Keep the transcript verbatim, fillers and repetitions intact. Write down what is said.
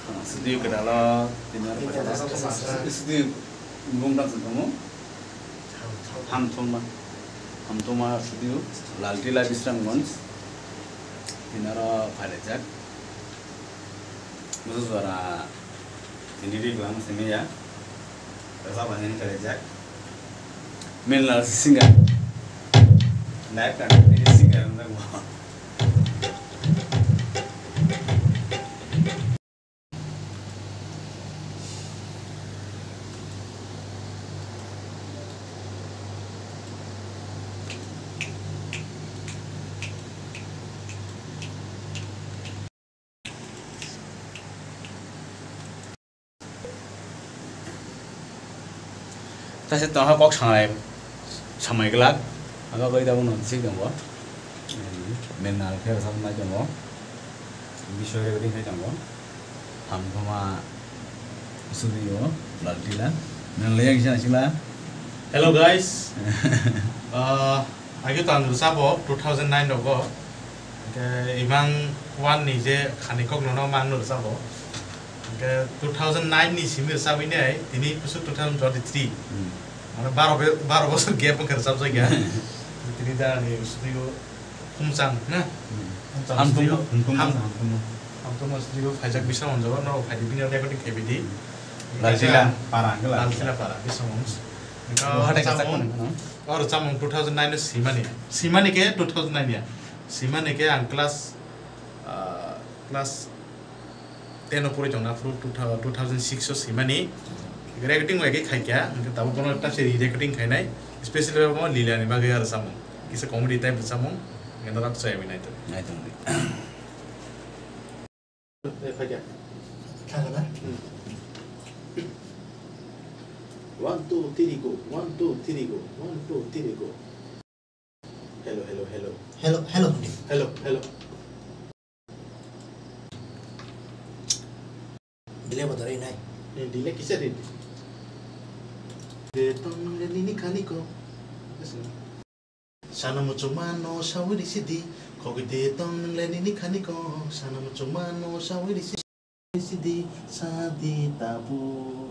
Studio kwtal o tini oro studio bung tang song tongo. Hamthoma, Hamthoma studio, Laltila Bisramganj. Tini oro phaijak. Bwswk jora tini ri kwlangma simi ya. Rwchapani phaijak. Mel Nal singer. Nayak Nal singer wngjakgo. Taisa tongha kok sanai samai glak. Abo bai tabuk no sik tongo. Mel Nal khe rwchapnai tongo. Bisoy recording khai tongo. Hamthoma studio, Laltila. Mel Nal yang sana sila. Hello guys. Ah, agi to ang rwchabo two thousand nine rogo. Hingke imang one ni je khani kok nono mang no rwchabo. Hingke two thousand nine ni simi rwchabwi nai, tini pusu two thousand twenty-three. Hmm. Mane baro be-, baro bosor gap wngkha rwchapjakya. Tini da ni studio Khumchang, na? Hmm. Khumchang Hamthoma, studio. Hamthoma, Ham-, Hamthoma. Hamthoma studio phaijak Bisramganj o, no phaidi bini recording khaibidi. Laltila para, hingke Laltila. Laltila para, Bisramganj. Hingke o hatai kachak chamung, mano, no? O rwchapmung two thousand nine o simani. Simani khe two thousand nine ya. Simani khe ang class, ah, class ten o pori tongna phuru two thou-, two thousand six o simani. Recording bai khe khaikya, hingke tabuk bono ta se re-recording khainai. Specially omo Lila ni bagwi aro samung. Kisa comedy type samung. Hingke norak chaywi naitong. Naitong di. Eh, phaikya. Thangna? Hmm. One, two, three, go. One, two, three, go. One, two, three, go. Hello, hello, hello. Hello, hello, hwndi. Hello, hello. Delay bo dorai nai. Eh, delay kisa ri. De tong le nini khani ko. Sana muchungma no sawi risi di, khogwi de tong nwngle nini khani ko, sana muchungma no sawi risi, risi di, sa di tabu.